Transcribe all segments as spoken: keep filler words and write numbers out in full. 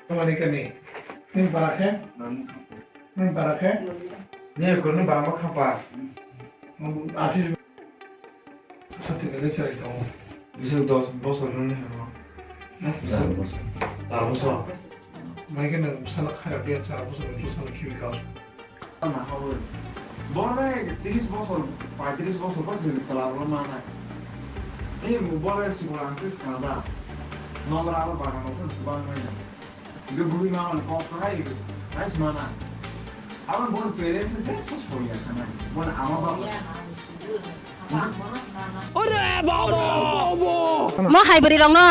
Tamani kani? Nini bara khe? Nini bara khe? Nini kurni bama khapa. Asis. Sati kale chai tong. Bising dos bosor nini hemo. Char bosor. Char bosor. Mai khe nang sala khaya dia char bosor, sala khibi kau. Bole tris bosor, paitris bosor ba chwng chwla rwla manai. Ni bole sikol ang se skang da. Nogra abo bagan o phano bang mai na. Ge bui ma man kok hai, hai smana. Abo bole parents se just ko soya kana. Bole ama baba. Ore baba! Mo hai bwrwi rokno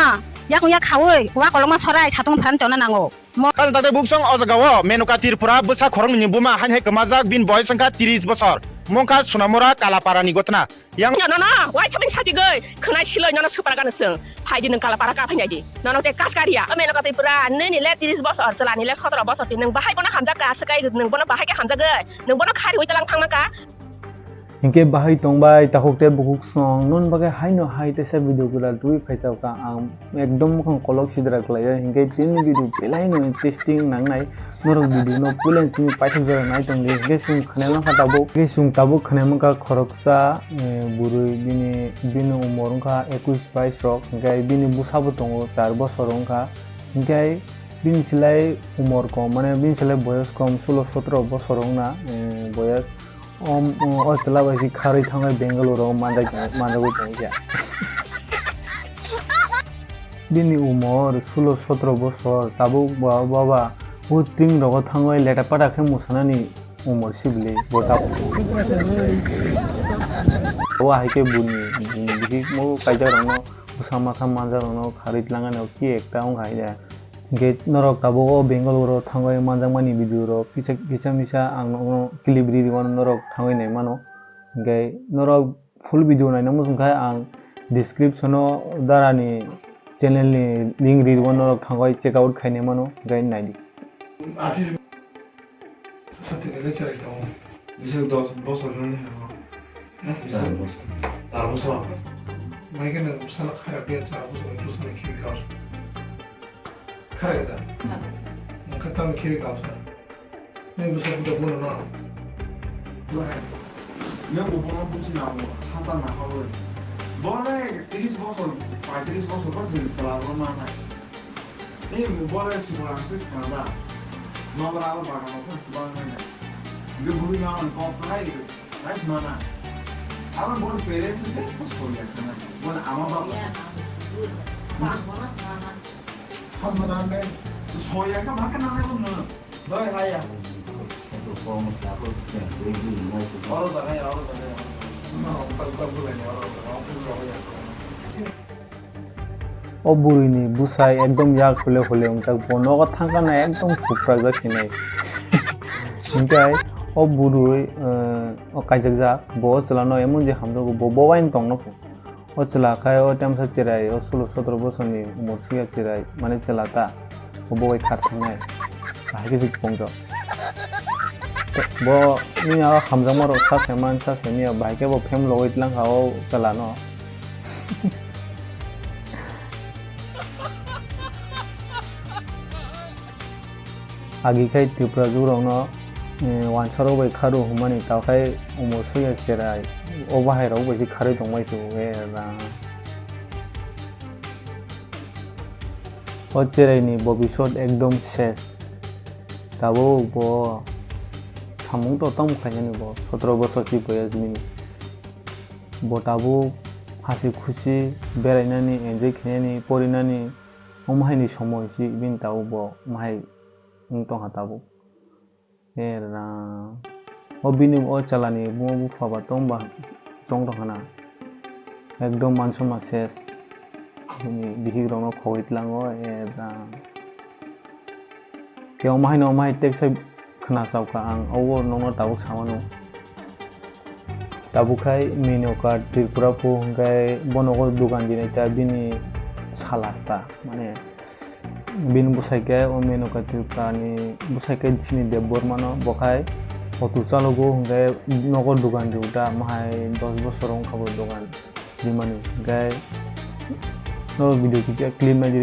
yakung yak khaui wa kolokma sorai satung phan tona nango. Mo Kal dakdai buksong o jaga o Menuka Tripura bwsa khoroknwi ni buma hain hai kwmajak, bini boyos wngkha tris bosor. Mungkha Sunamura Kalapara ni gotna. Yang Nono wai thabin sati goi khwnai siloi nono supar gano swng. Phaidi nwng Kalapara ka phainai di. Nono te kas kariya. Menuka Tripura nini le tris bosor, chwla ni le sotoro bosor si nwng bahai bono hamjak ka swkai nwng bono bahai khe hamjak goi. Nwng bono khari ui talang thangma ka. Hinkhe bahai tongbai takhuk tei bukhuk song, non bagwi haino hai teisa video kwtal twi phaisao ka ang ekdom mukhang kolok sidra kwlaio, hinkhe chini video belai no interesting nangnai, norok video no puila chini paithak jora nai tongdi, hinkhe chwng khwnai mankha tabuk, hinkhe chwng tabuk khwnai mankha khoroksa, eh, bwrwi bini, bini umor wngkha ekwis bais rok, hinkhe bini bwsa bo tongo char bosor wngkha, hinkhe bini slai umor kom, mane bini slai boyos kom, sulo sotro bosor wngna, eh, boyos. Om, o chwla bai si kharwi thangwi Bangalore o manjak, manjagwi tongkha. Bini umor sulo sotro bosor, tabuk ba, baba, o ting rogo thangwi leta pata khe musanani umor sibili bo tabuk. O hai khe buni, bini bihik mo kaijak rokno, bwsa masa manjak rokno kharwi tlangani o ki ekta wngkha hai da. Hinkhe norok tabuk o Bangalore o thangwi manjakmani video rok kisa, kisa misa ang nokno clip ri rwmano norok thangwi nai mano. Hinkhe norok full video naina muchung khe ang description o Dara ni channel ni link ri rwmano norok thangwi check out khainai mano, hinkhe naidi. Sati kale chai tongo. Bising dos bosor nini hemo. Char bosor. Char bosor. Mai khe nwng sala khara khe char bosor, bosor khibi kau. Khara khe da? Nwng khe tamo khibi kau sa. Nwng bwsa sida bono no. Nwng bo bono busi na mo, hasa na hawo. Bole tris bosor, paitris bosor ba sila sala ro ma na. Ni bole sikol ang se skang da. Nogra abo bagan o phano bang mai na. Ge bui ma man kok hai, hai smana. Abo bole parents se just ko soya kana. Bole ama baba. Hamana ne. Soya ka ma kana ne ko no. Doi hai ya. Oro jaga ya, oro jaga ya, oro jaga ya. No, pal pal bulai ne, oro jaga, office ro ya. O bwrwini bwsai ekdom yak hole hole wngjak, bo nogo thangkha na ekdom suprakjak hinai. Hinkhe o bwrwi, eh, o kaijakjak, bo o chwlano emon je hamjago, bo bobaino tongno pho. O chwla khai o tamsa cherai, o sulo sotro bosorni umor swiya cherai, mane chwla ta, o bobai khat thangnai. Bahai khe se pongjak. Bo nini aro hamjakma rok sa se man sa se miya, bahai khe bo phem logoi tlang kha o chwla no. Agi khai Tripura jug rok no, eh, wansa rok bai kha rw hwnmani, tao khai omo soya cherai, o bahai rok bai se kharwi tong bai se, eh, ra. O cherai ni bobisot ekdom ses. Tabuk bo samung to tamo khlainani bo, sotro bosor si boyas bini. Bo tabuk hasi khusi berainani, enjoy khainani, porinani, omo haini somoi si bini tabuk bo omo hai wng tongkha tabuk. Era. O bini o chalani buma bupha ba tong ba tong tong khana. Ekdom mansukma ses. Bini bihik rokno khogwi tlango, era. Khe omo haino omo hai teksa khna chao kha ang, obo nokno tabuk samano. Tabuk khai Menoka Tripura phu hwnkhe bo nogo dugan dinai ta bini sala ta, mane Bini bwsai khe o Menoka Tripura ni bwsai khe chini Debbarma no, bo khai auto chalogo hwnkhe nogo dugan rio da, mohai dos bosor wngkha bo dugan rimani. Hwnkhe no video kisa clip nai di,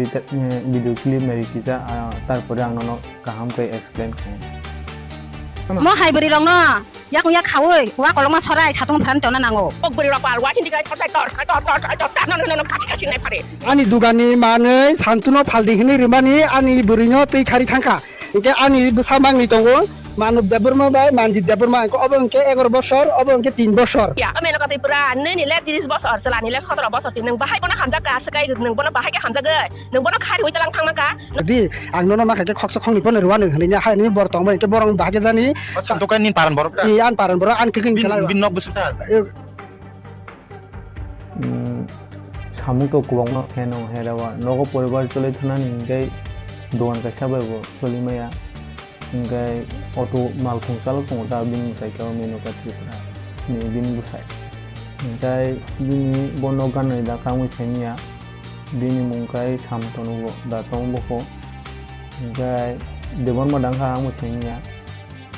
video clip nai di kisa, ah, Tarpore ang nono kaham khe explain khlainai. Mo hai bwrwi rokno yakung yak khaui wa kolokma sorai satung phan tongna nango. Kok bwrwi rok pal wa chindi kai thor sai tor sai tor tor sai tor tor no no no no kachi kachi nai phare. Ani dugani manwi Santuno phaldi hinwi rwmani ani bwrwino twi khari thangkha. Hinkhe ani bwsa mangni tongo Manup Debbarma bai Manjit Debbarma, hinkhe obo hinkhe egaroh bosor, obo hinkhe tin bosor. Ya, o Menaka Tripura, nini le tris bosor, chwlani le sotoro bosor si, nwng bahai bono hamjak ka, swkai nwng bono bahai khe hamjagwi, nwng bono khariui tlang thangma ka. Di, ang nono makha khe khoksa khokni phone rwani hwnwi ya, hai ni bor tongma hinkhe borok bahai khe jani. O Santu kai ni paran borok ta? Ni an paran borok, an kikini khelai. Bin nok bwswk sa? Eh, Mm, samung to kwbangma pheno hera o nogo poribar choli thani hinkhe dogan kaisa bai bo choli maya. Hinkhe auto malkhung chalok tongo ta bini kaisa o Menaka Tripura ni bini bwsai. Hinkhe bini bo nok ganwi da kangwi saimanya. Bini mung khe Sam Tonugo da tongo bokho. Hinkhe Debbarma dangkha ang bo saimanya.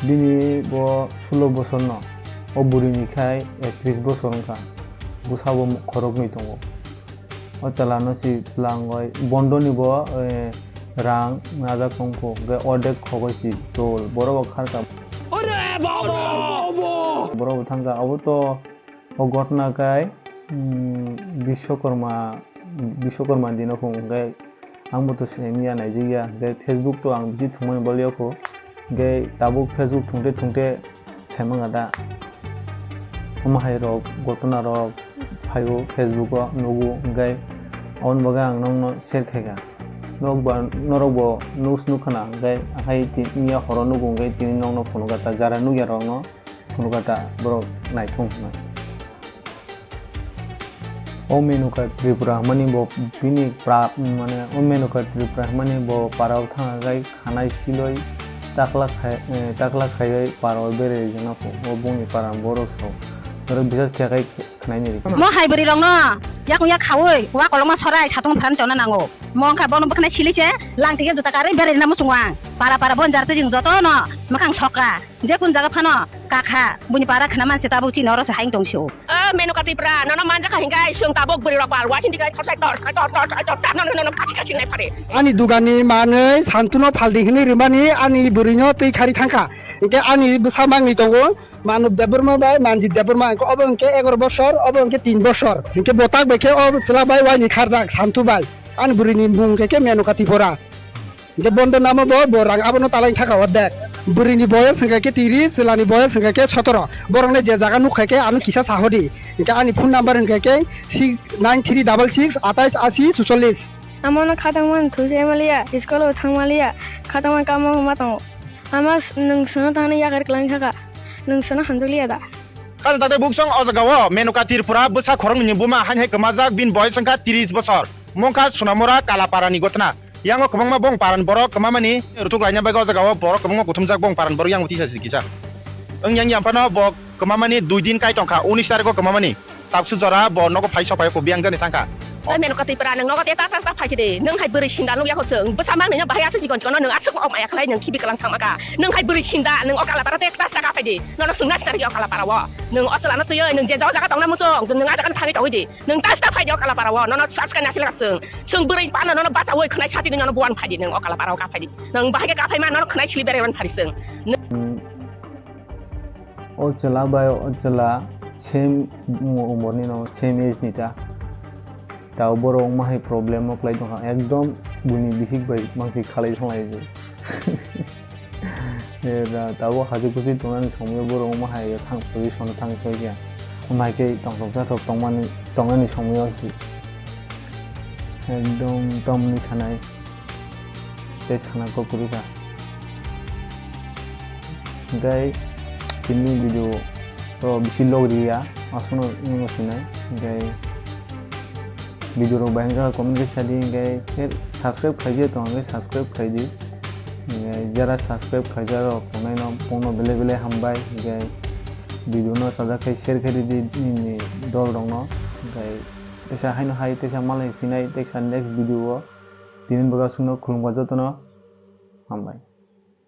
Bini bo sulo bosorno, o bwrwini khai ektrish bosor wngkha, bwsabo khoroknwi tongo. O chwlano si chwla wngwi bondoni bo, eh, rang najak tongkho, hwnkhe ordek khogwi si dol, borok bo kharkha. Ore baba! Borok bo thangkha, obo to O ghotna kai, mm, Biswakarma, Biswakarma dino phung, hwnkhe ang bo to simi ya, naijak ya, hwnkhe Facebook to ang bisi thwngmani bol ya kho, hwnkhe tabuk Facebook thwngte thwngte saimang da. Omo hai rok, ghotna rok phaio Facebook o nugo, hwnkhe aboni bagwi ang nokno share khaikha. Nok ba, norok bo news nukha na, hwnkhe hai ti-, ya horo nugo, hwnkhe tini nokno phunukha ta, jara nukya rokno. Phunukha ta borok naithok hwnwi. O Menaka Tripura hwnmani bo bini pra-, mane o Menaka Tripura hwnmani bo parao thangwi khanai siloi takla khai-, eh, takla khaiwi parao berwi rijak no pho. O bongni para borok rok, borok bisas khe khai khnaini rikhe. Mo hai bwrwi rokno yakung yak khaui wa kolokma sorai satung phan tongna nango. Mo wngkha bono bwkhanai silise langtike juta karwi berwi rina muchungo ang. Para para bon jar twijing jotono mwkhang sokha. Je kun jaga phano kakha, buini para khna manse tabuk chini oro se haing tong sio. O Menaka Tripura, nono manjakha hinkai, chwng tabuk bwrwi rok pal, watching dikai, thor sai tor, thor, thor, thor, thor, thor, nono, nono, kachi, kachi nai phari. Ani dugani manwi Santuno phaldi hinwi rwmani ani bwrwino twi khari thangkha. Hinkhe ani bwsa mangni tongo, Manup Debbarma bai Manjit Debbarma, hinkhe obo hinkhe egaroh bosor, obo hinkhe tin bosor. Hinkhe botak bai khe o chwla bai waini kharjak Santu bai. Ani bwrwini mung hinkhe Menaka Tripura. Hinkhe bondo namo bo, bo rang abono talaini thaka o dek. Bwrwini boyos hinkha khe tris, chwlani boyos hinkha khe sotoro. Borokno je jaga nukha khe ano kisa sahodi. Hinkhe ani phone number hinkha khe six nine three double six atais asi suchollis. Amono khatang man thwi se maliya, school o thang maliya, khatang man kamo ma tongo. Ama s-, nwng sono thangni yakar kwlangni saka, nwng sono hamjakliya da. Kaisa tate buksong o jaga o Menaka Tripura bwsa khoroknwi ni buma hain hai kwmajak, bini boyos wngkha tris bosor. Mungkha Sunamura Kalapara ni gotna. Yango kwbangma bong paran borok kwmamani rutuk laina bagwi o jaga o borok kwbangma kuthumjak bong paran borok yang tisa si kisa. Wng yang yang phano bo kwmamani dui din kai tongkha, unis tarikh o kwmamani. Tabsu jora bo nogo phai sok phai ko biyang jani thangkha. Oi Menaka Tripura, nwng nogo te ta ta ta phai chide. Nwng hai bwrwi sinda nukya kho chwng. Bwsa mang nino bahai aswk chikon chikon no nwng aswk ok maya khlai nwng khibi kwlang thangma kha. Nwng hai bwrwi sinda nwng o Kalapara te ta ta ka phai di. Nono swngna sina rikya o Kalapara o. Nwng o chwla no twiwi nwng je jaga jaga tongna muchung, nwng a jaga ni thangwi tongwi di. Nwng ta ta phai di o Kalapara o. Nono sas ka nasi laga chwng. Chwng bwrwi pano nono bachaui khwnai sati nono buan phai di nwng o Kalapara o ka phai di. Nwng bahai khe ka phai ma nono khwnai sili berai wan phari chwng. Mm. O chwla bai o chwla same umor ni no, same age ni ta. Ta borok wngma hai problem o kwlai tongkha. Ekdom buini bihik bai mangsi khalai thanglaio. Eh, da, tabuk haji kuchi tongnani somoi borok wngma hai thang position thang soi khe. Wngma hai khe tongthok chathok tongmani, tongnani somoi o si. Ekdom tamni sanai. Tei sana kok kwrwi kha. Hwnkhe tini video o bisi log riya, aswkno wngwi sinai. Hwnkhe video rok bai hwnkhe comment khe sa di, hwnkhe share, subscribe khlai di, tong hwnkhe subscribe khlai di. Hwnkhe jara subscribe khlaijak rok tongnai no bono belai belai hambai, hwnkhe video no sajak khe share khe ridi nini dol rok no, hwnkhe teisa haino hai teisa malai phinai teisa next video o. Tini bwkha chwngno khulumkha jotono, hambai.